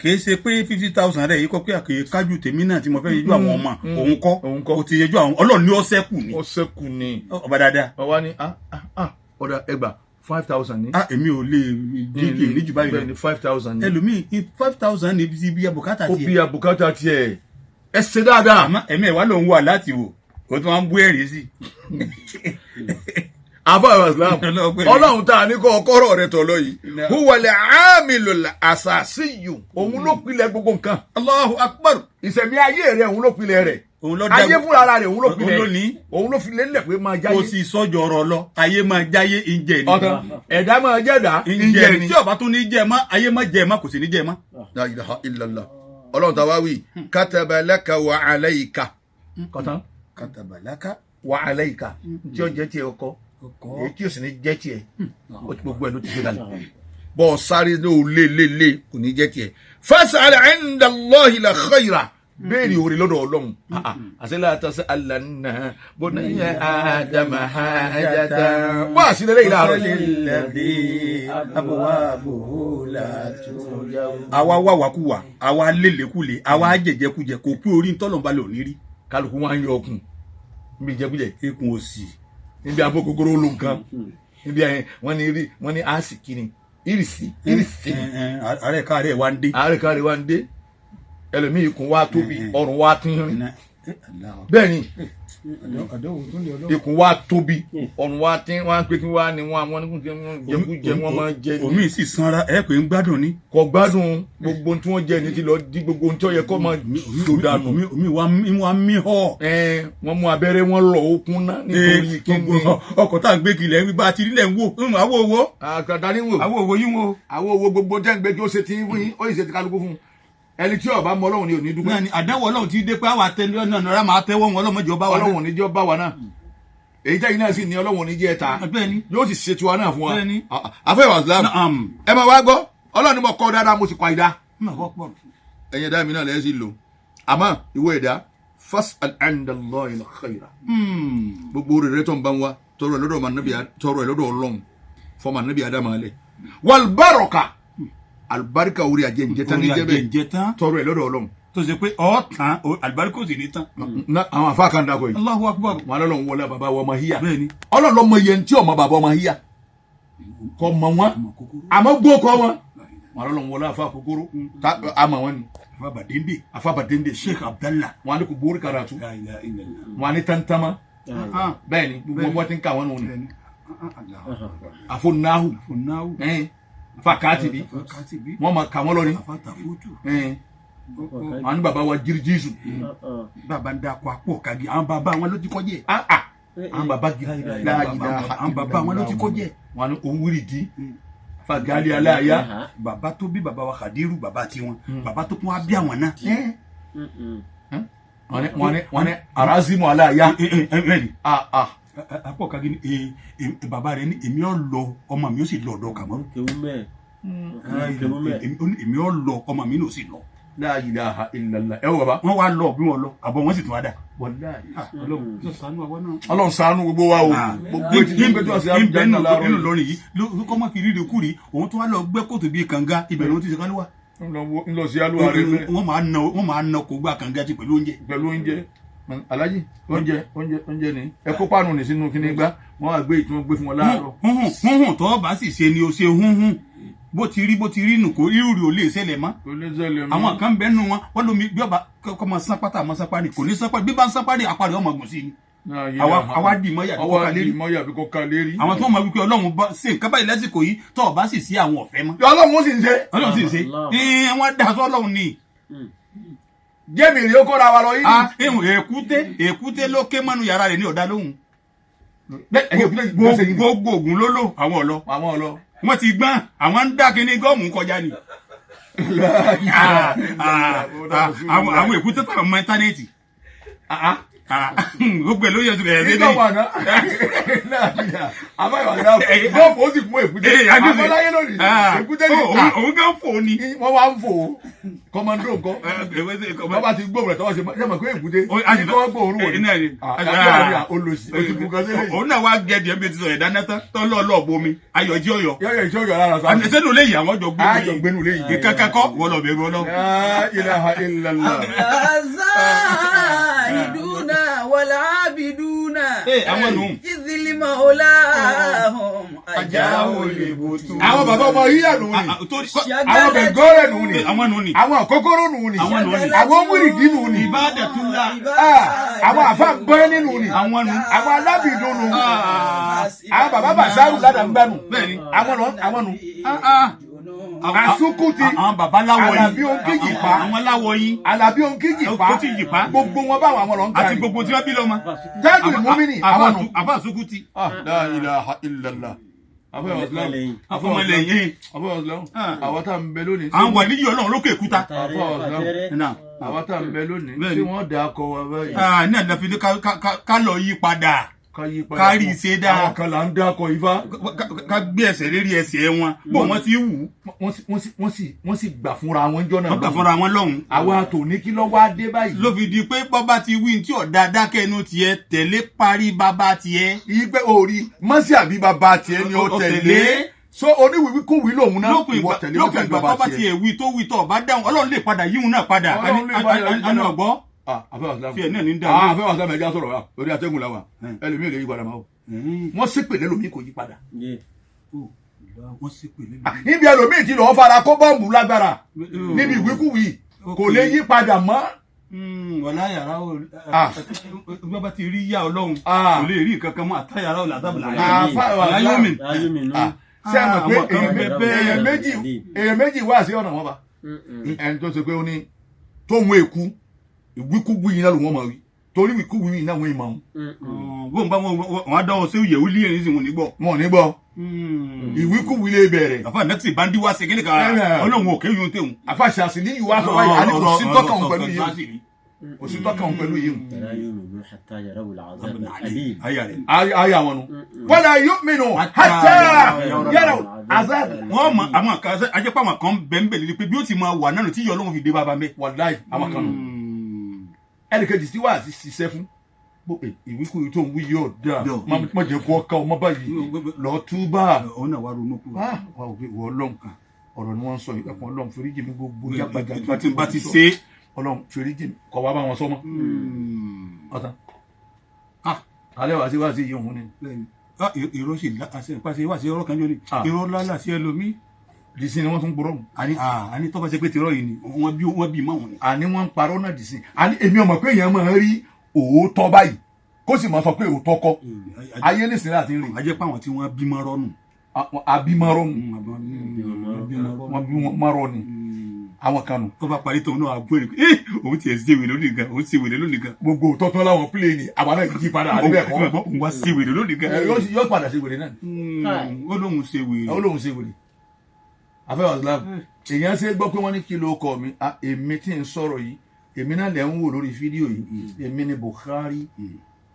Kìí ṣe pé 50,000 rẹ̀ yìí kọ́ pé àkèé kájú tèmi náà tí mo fẹ́ yẹjú àwọn ọmọ òun kọ́. Òun kọ́. O ti yẹjú àwọn Ọlọ́run ní ọ̀sẹ̀ kù ni. Ó sẹ́kù ni. Ọba dáadáa. Ọwá ní ọ̀dà ẹgbà 5,000 ní. Ah, èmi ò lè dínkì níjù báyìí Bẹ́ẹ̀ ni lọ. 5,000 ní. Ẹlòmíì 5,000 ní ibi bí abùkátà Ó tiẹ̀. bí abùkátà tiẹ̀. Ẹ ṣe dáadáa. Àmọ́ ẹ̀mí ẹ̀ wá lòun wà láti wò ó tún wá ń bú ẹ̀rí sí. Àbá Islam, Ọlọ́run pẹ̀lú. Ọlọ́run tá a ní kọ́ ọkọ́rọ̀ rẹ tọ̀ lọ yìí. Huwal amilul asasiyu. Òun ló pilẹ̀ gbogbo nǹkan. Allahu akbar. Ìṣẹ̀mí ayé rẹ̀, òun ló pilẹ̀ rẹ̀. Òun ló dá Ayé fúnra ara rẹ̀, òun ló pilẹ̀. Òun ló ní. Òun ló fi lélẹ̀ pé máa jáyé. Kò sì sọ́jọ́ ọ̀rọ̀ lọ, ayé máa jáyé ìjẹ ni. Ọ̀tọ̀ ẹ̀dá máa jẹ́dá. Ìjẹ ni tí ọba tún ní jẹ mọ́, ayé má jẹ mọ́, kò sì ní jẹ mọ́. La ilaha illallah. Ọlọ́run tá a wá wí. Kataba laka wa alayka. Kọ̀tán. Kataba laka. Wa alayka. Tí ó jẹ́ tiẹ̀ ọkọ. Èyí tí ó sì ní jẹ́ tiẹ̀. Ó ti gbogbo ẹ̀ ló ti ṣe kalẹ̀. Bọ́ ọ sáré ní o lé lé lé, kò ní jẹ́ tiẹ̀. Fas'al 'inda Allahi la khayra. Béèrè oore lọ́dọ̀ Ọlọ́run. Àṣẹ la tas'alanna bunayya Adama hajata. Wọ́n àṣìlẹ̀ lẹ́yìn láàárọ̀ yìí. Àwa wá wàkúwà, àwa lélekúle, àwa jẹjẹkújẹ, kò pé orí ntọ́lọ́ba lò ní rí. Kálukú wá ń yọ ọkùn níbi ìjẹkújẹ, Ikùn òsì. Níbi abókòkòrò ló nǹkan, níbi ẹ wọ́n ní rí, wọ́n ní àsìkí ni ìrìsì ìrìsì. Ààrẹ káàrẹ̀ wa ń dé. Àárẹ̀ kárí wa ń dé, ẹlòmíì ikùn wa tóbi, ọrùn wa tínrín. Bẹ́ẹ̀ ni. Àdéhùn tún lè ọlọ́run. Ikùn wa tóbi, ọ̀run wa tí wọ́n á pé kí wọ́n á ní wọ́n àwọn jẹkújẹ wọ́n máa ń jẹ ní. Omi sì sanra, ẹ pé ń gbádùn ni. Kò gbádùn, gbogbo tí wọ́n jẹ ní ti lọ di gbogbo tí ó yẹ kó máa tó dànù. Omi wa mí họ. Ẹ wọ́n mú abẹ́rẹ́, wọ́n lọ okun ná nítorí kíni? Ọkọ̀ tá à ń gbé kiri ẹ̀ ń bá a ti rí lẹ̀ ń wò àwọ̀ owó. Àkàtà ni wò. Àwọ̀ owó yín wo. Àwọn owó gbogbo tẹ́ ń gbé kí ó ṣe ti ń fún yín, ó sì ṣe ti kálukú fún un. Ẹni tí ó bá mọ Ọlọ́run ni ò ní dúpẹ́. Náà ni àdánwò Ọlọ́run ti dé pé àwọn àtẹnudọ́ náà nọ́ra máa tẹ́wọ́ wọn, ọlọ́mọdé ọba wa. Ọlọ́run ò ní jẹ́ bá wa náà. Èyí tẹ́yìn náà sì ní Ọlọ́run ò ní jẹ́ ta. Bẹ́ẹ̀ ni. Yóò sì ṣe tiwa náà fún wa. Bẹ́ẹ̀ ni. Àfẹ́ ìwà Islam. Naam. Ẹ máa wá gbọ́, Ọlọ́run ni mo kọ́ dáadáa, mo sì kọ́ àìdá. Mà wọ́pọ̀. Ẹ̀yin ẹ̀dá mi náà lẹ́yìn sí lò, àmọ́ ìwọ ẹ̀dá, fas'al 'inda Allahi al-khayra. Gbogbo orí rẹ tó ń bá wa tọrọ ẹ lọ́dọ̀ ọmọ Ànábì, tọrọ ẹ lọ́dọ̀ Ọlọ́run fọmọ Ànábì Ádámù alẹ wal baraka, alibarika, orí ajẹnjẹ tán ní Orí jẹ bẹ́ẹ̀. ajẹnjẹ tán. Tọrọ ẹ lọ́dọ̀ Ọlọ́run. Tó ṣe pé ọ̀tàn àlùbáríkà ò sì ní tán. Àwọn afa kan dàkọ yìí. Allahu akbar. Wọn lọ́lọ́run wọlé baba wa ọmọ híyà. Bẹ́ẹ̀ ni. Ọlọ́run lọ́mọ yẹn tí ọmọ baba ọmọ híyà kọ mọ wọn, àmọ́ gbó kọ wọn. Wọn lọ́lọ́run wọlé afa kúkúrú àmọ́ wọn ni. Afa Badende. Afa Badende. Sheikh Abdallah. Wọn ni kò borí karatu. La ilaha illallah. Wọn ni tantama. Ah, bẹ́ẹ̀ ni, gbogbo wọn ti ń ka wọn nù ni. Bẹ́ẹ̀ ni. Ah, ah, Allahu akbar. Àfo nahu. Funawu. Fa kaatibi. Afa Katibi. Wọn ma ka wọn lọ ni. Afa Tafutu. Wọn ni baba wa jirijisu. Bàbá ń dakọ àpò kagi, àwọn bàbá wọn ló ti kọjẹ. Ah ah, àwọn baba gidi. Àwọn bàbá wọn ló ti kọjẹ. Wọn ni òun wíri di fa gali aláya. Bàbá tó bí bàbá wa Kadiru, bàbá tiwọn, bàbá tó kún wa bí àwọn náà. Wọn ni arazimu aláya. Bẹ́ẹ̀ ni. Ah ah. Àpò kagi ni bàbá rẹ ní èmi ò lọ, ọmọ mi ó sì lọ ọ̀dọ̀ Kamaru. Èmi ò lọ, ọmọ mi ò sì lọ. La ilaha illallah, ẹ wo baba. Wọ́n wá lọ bí wọ́n lọ, àbọ̀ wọ́n sì tún wá dà. Wàláyé. Ọlọ́run tó ṣàánú àwa náà. Ọlọ́run ṣàánú gbogbo wa o. Gbogbo etí tó ń gbé tó àṣẹ Ibẹ̀ àjẹmọ́ láàárọ̀ nínú yìí. lọrin yìí ló kọ́ mọ́ fi rírì kúrì, òun tó wá lọ gbẹ́ kòtò bíi kànga, ibẹ̀ ló ti ṣe kálíwà. Ń lọ sí alúwa rẹ bẹ́ẹ̀. Wọ́n máa na kó gbá kànga ti pẹ̀lú oúnjẹ. Pẹ̀lú oúnjẹ, alájí, oúnjẹ, oúnjẹ, oúnjẹ ni ẹ kó páànù ní sínú kíní gbá wọn wá gbé ìtún gbé fún wọn láàárọ̀. Húnhùn húnhùn tó bá sì ṣe ni o ṣe húnhùn, bó ti rí, bó ti rí nù, kó irú rẹ̀ ò lè ṣẹlẹ̀ mọ́. Kò lè ṣẹlẹ̀ mọ́. Àwọn kan bẹ́ẹ̀ nù wọn, wọ́n lómi bí ọba kọ́ máa sán pátá, máa sán parí, kò ní sán parí, bí bá ń sán parí àparí ọmọ gùn sí ni. Àwa dì mọ́ yàtọ̀ ọwọ́ kọ́ dì lérí. mọ́ yàbí kọ́ ká lérí. Àwọn tó máa wí pé Ọlọ́run bá ṣe nǹkan báyìí lásìkò yìí, tó ọba sì sí àwọn ọ̀fẹ́ mọ́. Ọlọ́run ó sì ń ṣe. Ọlọ́run sì ń ṣe ẹ, wọ́n dá sọ́ Ọlọ́run ni. Jẹ́mi rí ó kóra wa lọ yìí. Ah, ehun èkúté, èkúté ló ké mọ́nu yàrá rẹ̀ ní ọ̀dá lóhùn. Bẹ́ẹ̀ ẹ̀yẹ òkúta yìí gbèsè yìí. Gbogbo ògùn ló lò, àwọn ọ̀lọ́. Àwọn ọlọ. Wọ́n ti gbọ́n, àwọn ń dá kinní gọ́ọ̀mù kọjá ni. Ah, ah, ah, àwọn èkúté táwọn mọ íńtánẹ́ẹ̀tì. Ah, gbogbo ẹ̀ ló yẹ ẹ̀ Nígbà wà náà, àbáyọ̀ àná gọ́ọ̀mù ó sì mú èkúté. Àbọ̀láyé lónìí èkúté ní ìta. Òun gan fò ni. Wọ́n wá ń fò ó. Kọ́mọdé nǹkan. Wọ́n bá ti gbóòrùn rẹ̀ tọ́wọ́ ṣe mọ̀ pé èkúté. Kọ́ gbóòórùn wò ni. Olùsí o ti bu kan sílẹ̀ yìí. Òun náà wá gẹ̀ẹ́dì ẹbí ti sọ ẹ̀dá náà tán tọ́lọ́ọ̀lọ́ bomi ayọ̀jí ọ̀yọ́. Yọ̀yọ̀ ìṣe ọ̀yọ̀ lára sáà. Àti sẹ́nu léyìí àwọn jọ gbé Àjọ gbénu léyìí. Ìkankan kọ́ wọ́n lọ bẹ̀rù Ọlọ́run. La ilaha illallah. الزاهدون والعابدون Ee, àwọn nù. إذ لمولاهم أجاؤوا Àwọn bàbá ọmọ yíyà nù ni. Àwọn bẹ̀gọ́rẹ̀ nù ni. Àwọn nù ni. Àwọn àkókòrò nù ni. Àwọn nù ni. Àwọn wíìrìdì nù ni. Ìbádàtúlá. Ah, àwọn àfa gbọ́n nínú ni. Àwọn nù. Àwọn alábìdún nù. Àwọn bàbá bàṣárù ládàgbànù. Bẹ́ẹ̀ni. Àwọn nù. Àwọn nù. Àsukù ti. Àwọn bàbá láwọ̀ yìí. Àlàbí òǹkejì pa. Àwọn láwọ̀ yìí. Àlàbí òǹkejì pa. Ó ti yì pa. Gbogbo wọn báwọn àwọn lọ ń Àti kárí. gbogbo tí wọ́n bí lọ́mọ. Jáde ìmúmínì àwọn nù. Àfa àsukù ti. Ah, la ilaha illallah. Àfọmọlẹ́yìn. Àwọn tá à ń bẹ lónìí. Àwọn wà níyì Ọlọ́run lókè èkúta. Náà. Àwọn tá à ń bẹ lónìí. Bẹ́ẹ̀ni. Tí wọ́n dà kọ wa báyìí. Ah, ní àdáfi ní ká lọ yí padà. Ká yí padà. Ká rí ṣe dáa. Àwọn kan là ń dákọ ifá. Ká gbé ẹsẹ̀ lérí ẹsẹ̀ wọn. Bó wọ́n ti wù ú. Wọ́n sì gbà fúnra wọn jọ náà. Wọ́n gbà fúnra wọn lọ́hùn. Àwa tòní kí ló wá dé báyìí? Ló fi di pé bọ́ba ti wí tí ọ̀dà dákẹ́nu tiẹ̀ tẹ̀lé parí bàbá tiẹ̀. Yí pé orí mọ́sí àbí bàbá tiẹ̀ ni ó Ó tẹ̀lé. tẹ̀lé. So oníwìwíkúwìí lòun náà Lópin ìwọ ìgbà tẹ̀lé lópin mọ́sí àbí ìgbà bàbá bọ́ba tiẹ̀. tiẹ̀ wí tó wí tó ọba dáhùn, Ọlọ́run lè padà yíhun náà padà. Ọlọ́run lè padà yíhun Àní náà. ọ̀gbọ́. Ah, àfẹ́ wàsílámù. Tiẹ̀ náà ní dàrú. Ah, àfẹ́ wàsílámù, ẹja sọ̀rọ̀ wa orí atẹ́gùn la wà. Ẹlòmíì ò lè yí padà máa o. Wọ́n ṣépè lẹ́lòmíì kò yí padà. Wọ́n sì pè lẹ́nu. Ah, níbi ẹlòmíì ti lọ́ọ́ fara kó bọ́ọ̀mù lágbára níbi ìwíkúwìí kò lè yí padà mọ́. Wàlá yàrá o. Ah. Bí wọ́n bá ti rí yá Ọlọ́run, Ah. kò lè rí nǹkan kan mọ́ àtá yàrá o làdábìlà. Àfa wà Láyọ̀mí. Ah, ṣé ẹ mọ̀ pé Àwọn kan bẹ bẹ́ẹ̀. èèyàn méjì wá sí ọ̀nà wọn bá ẹni tó ṣe pé ó ní tóun èkú ìwíkúwí yìí náà ló wọ́n máa wí torí ìwíkúwí yìí náà wọ́n ìmọ̀ wọn. Bóun bá wọn wọn á dánwò sí ìyẹ̀wò líyẹ̀ ní ìsìn wọn ní gbọ́. Wọn ò ní gbọ́ ìwíkúwí lè bẹ̀rẹ̀. Àfa nẹ́tì bandi wá sí kíni kan Ẹ. Ọlọ́run òkè yóò tẹ̀hún. Àfàṣà sì ní ìwà sọ báyìí àní kò sí tọ́kàn òun pẹ̀lú yìí, kò sí tọ́kàn òun pẹ̀lú yìí. لا يؤمنون حتى يروا العذاب الأليم. Ayà rẹ̀. Ayé àwọn nu wala yu'minu hatta yaraw azab. Wọ́n mọ àwọn kan ajẹ́pọ̀ àwọn kan bẹ́ẹ̀ bẹ́ẹ̀ lé pé bí ó ti máa wà náà tí ìyá Ọlọ́run fi dé bàbá mẹ́. Wàláì àwọn kan nù. Ẹnìkejì tí wàá ti ṣiṣẹ́ fún bó ìwíkúwí tó ń wí yóò dáa, má jẹ́ kó ọkà ọmọ báyìí lọ́ọ́ túbà. Òun náà wà ronú kú. Ah, wà ó pé ìwọ Ọlọ́run, ọ̀rọ̀ ni wọ́n ń sọ yìí, ẹ̀kún Ọlọ́run foríjì mi gbogbo jágbájá Bá ti bá ti ṣe é. Ọlọ́run foríjì mi kọ̀ wá bá wọn sọ mọ́ ọ̀tán. Alẹ́ wàá sí wàá sí yìí òun ni. Ah, irọ́ sì pàṣẹ wá sí ọ̀rọ̀ kan jóni. Ah. Irọ́ lálà sí ẹlòmí. Dìsín ni wọ́n tún purọ́ mu. Àní àní tọ́ba ṣe pé tìrọ̀ yìí ni wọ́n bí mọ́ wọn ni. Àní wọ́n ń parọ́ náà dìsín. Àní èmi ọmọ pé èèyàn máa ń rí òótọ́ báyìí kó sì máa sọ pé òótọ́ kọ́ ayé nísìnyí láti rí. Ajẹ́ pé àwọn tí wọ́n bímọ rọ́nù. Àbímọ́rọ́ mu, wọ́n bí wọn mọ́rọ́ ni àwọn kan nù. Tó bá parí tóun náà àgbo èrè pé òun tiẹ̀ ṣe wèrè lónìí gan, òun ṣe wèrè lónìí gan. Gbogbo òótọ́ tán láwọn pílẹ̀nì àwọn náà yí padà àbí bẹ́ẹ̀ kọ́. Òun wá ṣe wèrè lónìí gan. Ẹ, yóò padà sí wèrè náà. Ó lóun ṣe wèrè. Ó lóun ṣe wèrè. Afẹ́wà Islam èèyàn ṣe gbọ́ pé wọ́n ní kí ló kọ mi. Ah, èmi tí ń sọ̀rọ̀ yìí, èmi náà lẹ̀ ń wò lórí fídíò yìí, èmi ni Buhari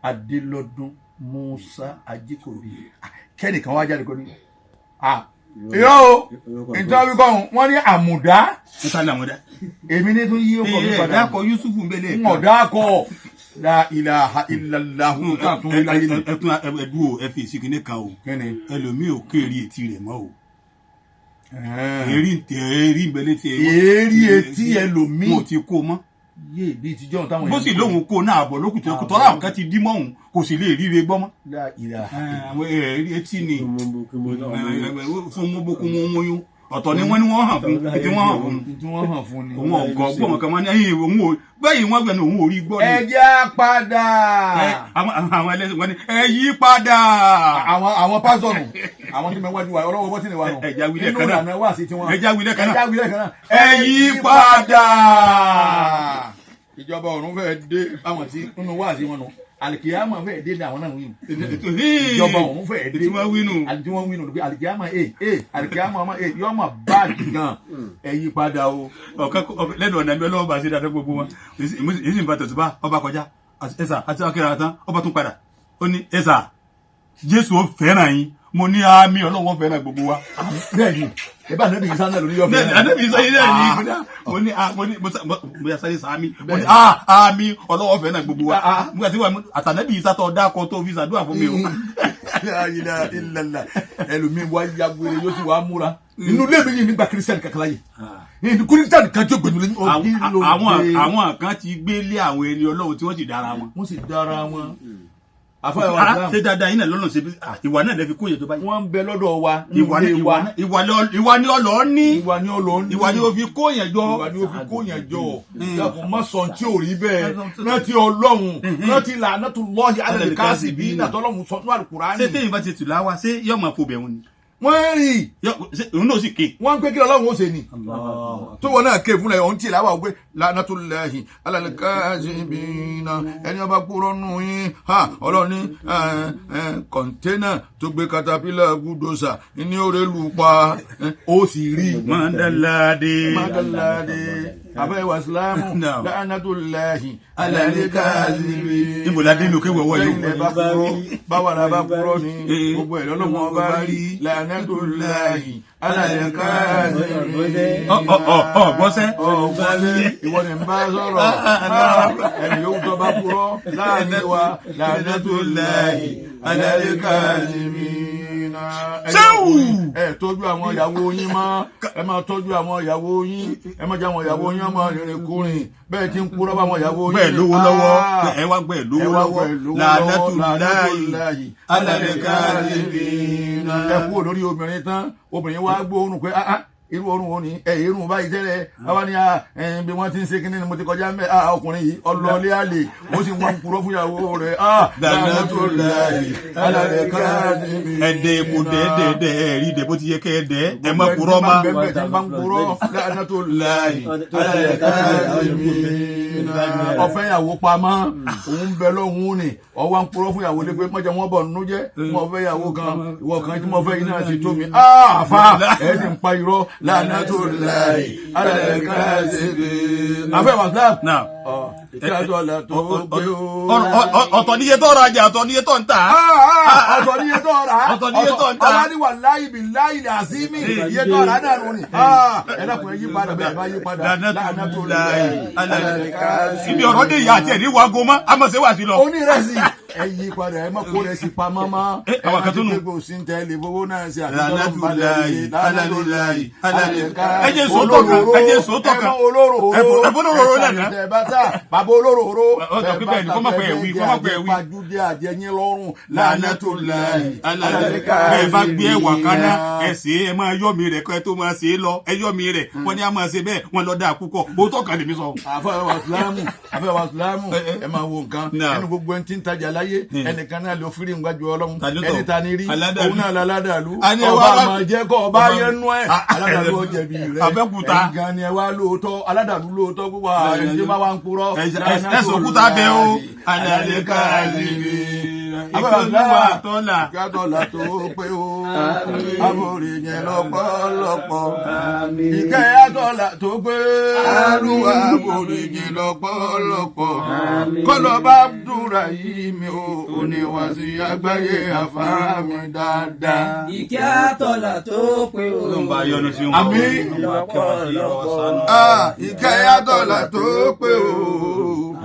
Adélọ́dún Musa Ajíkòbí. Ah, kẹ́nìkan wá jáde kó ní ah irọ́ o, ìtàn wíkọ́ ọ̀hún wọ́n ní àmùdá. Níta ni àwọn dá. Èmi ní tún yí ọkọ̀ mi Ẹ padà. dákọ̀ Yusufu ń bẹ̀lẹ̀. Ń ọ̀dà kọ̀ la ilaha illallahu nǹkan tún láyé ni. Ẹtún ẹdú o, ẹ fi èsì kìíní kan o. Kíni? Ẹlòmíì ò kéèrè etí rẹ̀ mọ́ o. Èrí ń tẹ èrí ń bẹ̀lẹ̀ tí. Èérí etí ẹlòmíì. Mo ti kó mọ́. Yé bíi tíjọ́ táwọn Bó sì lóun kó náà àbọ̀ lókùtù ẹkú tọ́lá àwọn kan ti dí mọ́ òun kò sì lè ríre gbọ́ mọ́. La ilaha. Àwọn èrí etí ni fún mú bókun mú mú yún. Ọ̀tọ̀ ni wọ́n ní wọ́n hàn fún tí wọ́n hàn fún. Tí wọ́n hàn fún ni. Òun ọ̀gọ́ gbọ́ kan máa ní ẹ̀yìn òun ò bẹ́ẹ̀ wọ́n gbẹ̀nu òun ò rí gbọ́ ni. Ẹ jẹ́ á padà. Ẹ, àwọn ẹlẹ́sìn wọn ni ẹ yí padà. Àwọn pásítọ̀ nù, àwọn tí mo wájú wa ọlọ́wọ́ bọ́tìnì wa nù. Ẹ jẹ́ á wí lẹ́ẹ̀kan Inú náà. ìlànà wà sí tiwọn. Ẹ jẹ́ á wí lẹ́ẹ̀kan náà. Ẹ jẹ́ á wí lẹ́ẹ̀kan náà. Ẹ yí padà. Ìjọba ọ̀run fẹ́ẹ́ dé àwọn tí nínú wá sí wọn nù, àlìkìyàmọ̀ fẹ́ẹ́ dé ní àwọn náà wí nù. Ìjọba ọ̀run fẹ́ẹ́ dé. Tí wọ́n wí nù. Àti tí wọ́n wí nù pé àlìkìyàmọ̀ ee àlìkìyàmọ̀ ọmọ ee yọmọ báàgì gan, ẹ yí padà o. Ọ̀kan lẹ́nu ọ̀nà mi ọlọ́wọ́ bá ṣe dáadáa gbogbo wọn èyí sì ń ba tẹ̀sùbá ọba kọjá ẹ̀sà àti akẹ́rẹ́ àtàn ọba tún padà ó ní ẹ̀sà Jésù ó fẹ́ràn yín. Mo ní àmì, Ọlọ́wọ́ fẹ́ràn gbogbo wa. Bẹ́ẹ̀ ni ẹ bá nẹ́bí yìí sáńdà lórí yọ̀fẹ́. Bẹ́ẹ̀ni àdébí sọ yìí náà ní ìpínlẹ̀ mo ní mo ní mo yà sáré sàmì, mo ní àmì, Ọlọ́wọ́ fẹ́ràn gbogbo wa. Mo àti wà àtànẹ́bí yìí sátọ̀ dákọ̀ tó fi sàdúrà fún mi o. La ilaha illallah. Ẹlòmíín wá ya wèrè yóò sì wá múra inú ilé mi yìí nígbà kírísítẹ́nì kankan láyè ní kírísítẹ́nì kan tó gbẹ̀mí lẹ́yìn Àwọn kan ti gbé lé àwọn ẹni Ọlọ́run tí wọ́n sì dára wọn. Wọ́n sì dára wọn. Àfọwọ́ Ara ṣe dáadáa yín náà lọ́nà ṣe bí ìwà náà lè fi kó yẹ tó báyìí. wọ́n ń bẹ lọ́dọ̀ wa nínú Ìwà ilé wa. ìwà ni ọlọ́ ní. Ìwà ni ọlọ́ ní. Ìwà ni o fi kó yẹn jọ. Ìwà ni o fi kó yẹn jọ. Dàpọ̀ má sọ tí ò rí bẹ́ẹ̀, rántí Ọlọ́run, rántí la'natullahi 'ala al-kadhibin tọ́lọ́run sọ ní Al-Qur'ani. Ṣé téyìn bá ti tù láwa ṣé yóò máa fò bẹ̀ wọn ni. Wọ́n rìn. Ṣé òun náà sì ké. Wọ́n ń pé kí Ọlọ́run ó ṣe ni tó wọn náà ké fún ẹ ọ̀hún tí ìlàwà wípé la'natullahi 'ala al-kadhibin ẹni ọba kúrọ́ nù yín ha Ọlọ́run ní kọ̀ńténà tó gbé katapila gúdọ̀sà ní òrè lù pa ó sì rí. Mọ́ndàládé. Mọ́ndàládé abẹ́ wàsílámù. No. La'natullahi 'ala al-kadhibin. Níbo la dé inú kéwọ́ wọ̀ yìí. Lẹ́yìn bá kúrọ́ báwa la bá kúrọ́ ni gbogbo ẹ̀ lọ́lọ́wọ́n bá rí la'natullahi 'ala al-kadhibin. Ọ ọ ọ ọ gbọ́sẹ́. Ọ̀gbọ́n ìwọ ni ń bá sọ̀rọ̀, ẹni yóò tó bá kúrọ́ láàrin wa la'natullahi 'ala al-kadhibin. Ṣéwù! Ẹ tọ́jú àwọn ìyàwó yín mọ́, ẹ máa tọ́jú àwọn ìyàwó yín, ẹ má jẹ́ àwọn ìyàwó yín ọmọ rìnrìn kúrìn bẹ́ẹ̀ tí ń kúrọ́ bá àwọn ìyàwó yín. Bẹ́ẹ̀ lówó lọ́wọ́ ẹ wá gbẹ́ lówó Ẹ wá lọ́wọ́ gbẹ́ lówó lọ́wọ́, la'natullahi 'ala al-kadhibin. Ẹ kúrò lórí obìnrin tán, obìnrin wá gbóòórùn pé ah ah Irú orun wo ni ẹ irun báyìí tẹ́lẹ̀ báwa ni bí wọ́n ti ń ṣe kínní ni mo ti kọjá mẹ́ ọkùnrin yìí ọlọ́ọ̀lẹ́ àlè ó sì wọ́n ń purọ́ fún ìyàwó rẹ̀ lánàtúláì alẹ́ káàdì mi. Ẹ̀dẹ̀ mo dẹ́ẹ̀dẹ̀ ẹ̀rí dẹ̀ bó ti yẹ kẹ́ ẹ dẹ́ ẹ má purọ́ mọ́. Bẹ́ẹ̀ tí bá ń purọ́ lánàtúláì alẹ́ káàdì mi. Ọ̀fẹ́ ìyàwó pamọ́ òun bẹ lọ́hùn ni ọwọ́ ń purọ́ fún ìyàwó lé pé mọ́jà wọn bọ̀ nínú jẹ́ mo fẹ́ ìyàwó kan ìwọ kan tí mo fẹ́ iná ti tó mi. Àfa ẹ̀ sì ń pa irọ́ lánàtúláì alẹ́ káàdì mi. Àfẹ́ wàsílám. Náà. Ìkájọ́lá tó gbé o. Ọ̀tọ̀ níye tó rajà, ọ̀tọ̀ níye tó ń tà. Ọ̀tọ̀ níye tó rà. Ọ̀tọ̀ níye tó ń tà. Ọba ní wàláyì bí láyì lè àsímì. Iye tó rà náà nù ni. Ẹ dákun, ẹ yí padà bẹ́ẹ̀ bá yí padà. Lánàtúláì alẹ́ káàdì. Ibi ọ̀rọ̀ dé ìyá àti ẹ̀ ní wago mọ́, a mọ̀ ṣe wà sí lọ. Onírẹsì, ẹ yí padà, ẹ má kó rẹsì pamọ́ mọ́. Ẹ, àwọn kan tó nù. Ẹ má ti gbé òsín tẹ lè fowó náà ṣe Lánàtúláì alálẹ́láì alálẹ́. Ẹ Ẹ jẹ́ sòótọ́ kan, ẹ jẹ́ sòótọ́ kan. Ẹ mọ olóró. Ẹ fún olóró náà. Ẹ bá ta bàbá olóró. Ọ tọ́ pé bẹ́ẹ̀ ni, kó má pẹ́ ẹ̀wí, kó má pẹ́ ẹ̀wí. Pàjùdé àjẹyìn lọ́rùn lánàtúláì alálẹ́. Bẹ́ẹ̀ bá gbé ẹ̀wà kaná, ẹ sè é, ẹ máa yọ́ mi rẹ̀ kọ́ ẹ tó máa ṣe é lọ, ẹ yọ́ mi rẹ̀, wọ́n ní a máa ṣe bẹ́ẹ̀, wọ́n lọ dáa púpọ̀, òótọ́ kan lèmi sọ. Àfẹ́wà sùlámù, àfẹ́wà sùlámù, ẹ máa wo nǹkan Náà. ẹnu gbogbo ẹni tí ń tajà láyé, ẹnìkan náà ló fírí níwájú Ọlọ́run. Ta ló tọ̀? Ẹni ta ni rí? Aládàlú. Òun náà láládàlú. A ní ẹ Ọba wá wá- máa jẹ́ kọ́ ọba yẹnu ẹ̀ aládàlú ọ̀jẹ̀bi rẹ̀. Abẹ́òkúta. Ẹ̀yin gan ni ẹ wá lóòótọ́ aládàlú lóòótọ́ púpọ̀ ẹni tí bá wà ń purọ́. Ẹ sòkúta bẹ o. Alálẹ́ káàdì ìkọlùwà tọ́là. Ìkàtọ̀là tó pé o, àforí yẹn lọ́pọ̀lọpọ̀. Ìkẹ́ àtọ̀là tó pé àlùwà àforí yẹn lọ́pọ̀lọpọ̀. Kọ́lọ̀ bá dúra yìí mi ò oníwàsí àgbáyé àfárá mi dáadáa. Ìkẹ́ àtọ̀là tó pé o. Ọlọ́run bá yọ́nú sí wọn. Àmín. Lọ́pọ̀lọpọ̀. Ìkẹ́ àtọ̀là tó pé o.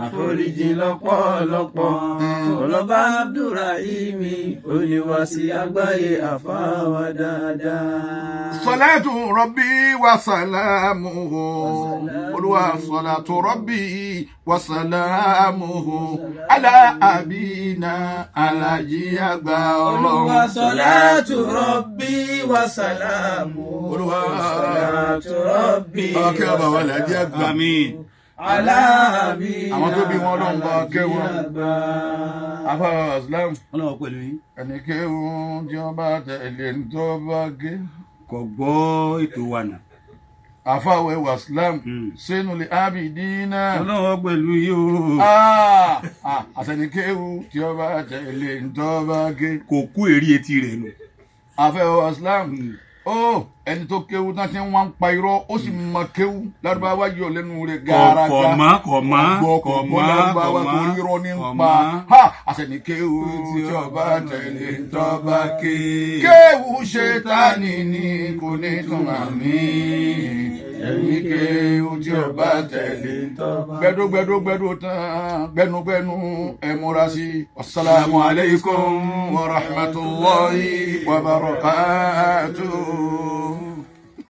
Àforíjì lọ́pọ̀lọpọ̀. Ọlọ́ba Abdulrahimi oníwàsí àgbáyé àfáwà dáadáa. Salatu Rabbi wa salamuhu. Olúwa, salatu Rabbi wa salamuhu. Ala abina alájí àgbà Olúwa Ọlọ́run. Salatu Rabbi wa salamu. Olúwa. Salatu Rabbi. Bàbá kẹ́ bàbá wa làjí àgbà. Àmín. Ala abina Àwọn tó bí wọn Ọlọ́run bá kẹ́ wọn. alájí àgbà. Afárá Islam. Ọlọ́run pẹ̀lú yín. Ẹni kéwòn tí wọ́n bá tẹ̀lé ń tó bá gé. Kò gbọ́ ètò wa nù. Àfáwẹ̀ wà Islam. Sínú lè ábìdínà. Ọlọ́run pẹ̀lú yín o. Àtẹnikéwu tí ó bá tẹ̀lé ń tó bá gé. Kò kú èrè etí rẹ̀ nù. Àfẹ́wọ̀ Islam ó ẹni tó kéwu tán ti ń wá ń pa irọ́, ó sì mọ kéwu lárúbáwá yọ lẹ́nu rẹ̀ gàràgà. Kò mọ́, kò mọ́, kò kò gbọ́ mọ́, lárúbáwá kò tó mọ́, irọ́ ní ń kò pa mọ́. Ha àtẹnikéwu tí ó bá tẹ̀lé ń tó bá ké. Kéwu ṣetánì ni kò ní túmọ̀ mí ẹni kéwu tí ó bá tẹ̀lé gbẹdú gbẹdú gbẹdú tán gbẹnugbẹnu ẹ múra sí. Wasalaamu alaykum wa rahmatulahi wa barakatuh.